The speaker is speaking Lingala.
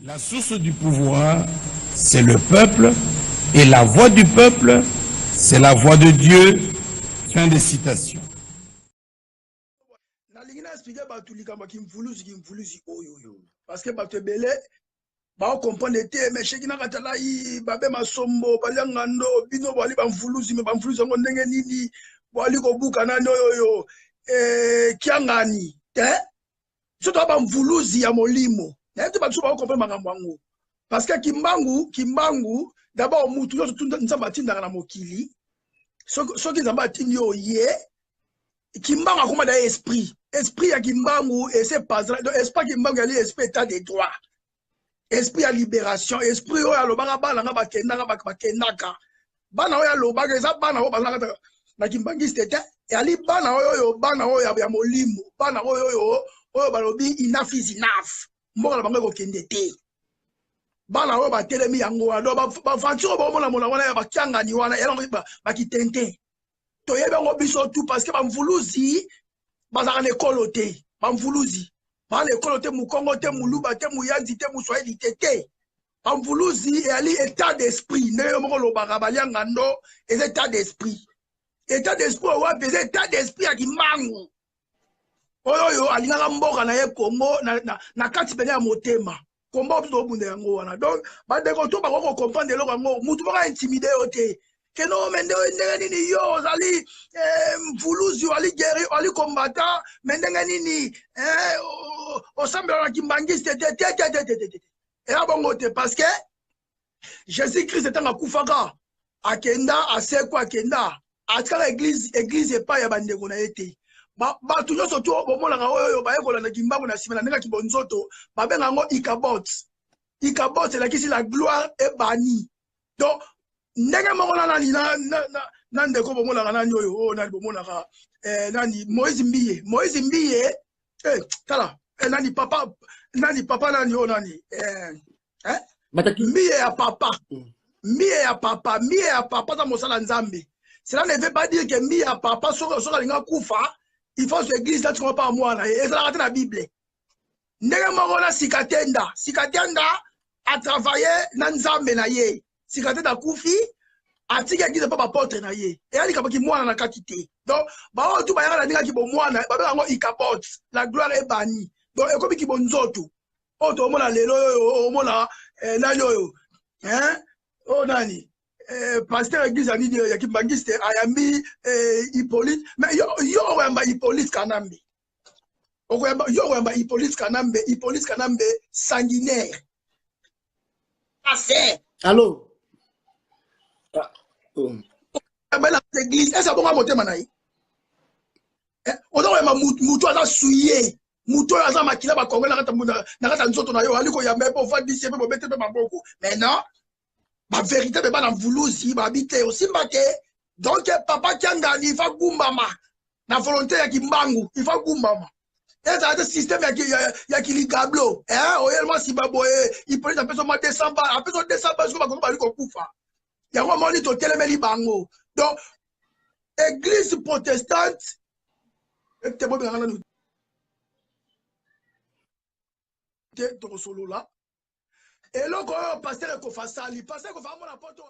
La source du pouvoir, c'est le peuple, et la voix du peuple, c'est la voix de Dieu. Fin de citation. Nalingi na expliquer bato likambo ya kimvuluzi kimvuluzi oyo oyo parce que bato ebele baocomprendre te. Mais sheki na katalai babe masombo balia ngando, bino boali bamvuluzi, me bamvuluzi yango ndenge nini boali kobuka nani oyo oyo eh, kiangani te? Biso toa bamvuluzi ya molimo, nayebi te bato so baocomprendre makambo yango, parce que Kimbangu, Kimbangu d'abord, mutu nyonso Nzambe atindaka na mokili, soki Nzambe atindi yo ye, Kimbangu akoma da esprit. Esprit ya Kimbangu ese pasera. Donc esprit ya Kimbangu yali esprit état de droit, esprit ya libération, esprit oyo alobaka bana nga bakendaka, bakendaka. Bana oyo alobaka eza bana oyo bazalaka na kimbangiste te, eyali bana oyo oyo bana oyo ya molimo, bana oyo oyo oyo balobi enough is enough, mboka na bango ekokende te. Bana oyo batelemi yango wana. Donc baventure oyo baomona mona wana ya bakiangani wana, yango bakitente, toyebi yango biso tout, parce que bamvuluzi bazalaka na ekolo te. Bamvuluzi baa na ekolo te, mokongo te, moluba te, moyanzi te, moswahili te te. Bamvuluzi eyali état d'esprit. Ndenge yo moko olobaka balia ngando, eza état d'esprit. État d'esprit oyo wapi? Eza état d'esprit ya Kimbangu oyo oyo alingaka mboka na ye Kongo na kati pene ya motema. Komba biso tobunda yango wana. Donc bandeko to bakoki kocomprendre eloko yango, mutu moko aintimide yo te keno. Me ndenge nini yo ozali mvuluzi, ozali guerrier, ozali combattant, me ndenge nini osambela na kimbangiste te? Te te te te te te, eya bongo te, parce que Jésus Christ ntango akufaka, akenda, asekwa, akenda, atikaka église, église epai ya bandeko na ye te. Bato nyonso to bomonaka oyo oyo baye kolanda Kimbangu na nsima na ndenge ya kibonzoto, babenga yango Ikabot. Ikabot elakisi la gloire ebani. Donc ndenge moko na nani na ndeko bomonaka nani oyo oyo nani bomonaka nani, Moïse Mbiye, Moïse Mbiye, tala nani papa, nani papa, nani oyo nani eh? Mbiye ya papa, Mbiye ya papa, Mbiye ya papa aza mosala Nzambe. Cela ne veut pas dire que Mbiye ya papa, soki alinga kufa, il faut so église natikoma pa mwana ye. Ezalaka te na Bible. Ndenge moko na Sikatenda. Sikatenda atravaille na Nzambe na ye. Sikatenda akufi, atiki église mpo bapotre na ye. Eya likambo kimwana na kati te. Donc baoyo tu bayaka na ndenge kibomwana, babenga yango Ikabot, la gloire ebani. Donc ekomi kibonzoto oyo toomona lelo oyo. Omona nani oyo, oyo nani, pasteur église ya nini ya kimbangiste ayambi Hippolyte. Mais yo okoyamba Hippolyte Kanambe, okoyamba, yo okoyamba Hippolyte Kanambe, Hippolyte Kanambe sanguinaire ase. Allo. Ah, oh. Oyamba na église ese abonga motema na ye. Oza koyamba mutu aza suye, mutu oyo aza makila bakongo na kati ya nzoto na yo, ali koyamba ye mpo ofandisi ye mpe bobete mpe maboko. Mais non, bavérité mpe bana mvuluzi babi te, osimba te. Donc papa Kiangani ifa gumbama na volonté ya Kimbangu, ifa gumbama. Ezala te système ya kiligablo, oyelema nsima boye, Hippolyte apesa mwa 200 ba, apesa 200 ba, soki bakongo bali kokufa. Yango omoni totelemeli bango. Donc église protestante ete bobengaka nanu te, tokosolola eloko oyo pasteur Ekofa asali. Pasteur Ekofa amona poto.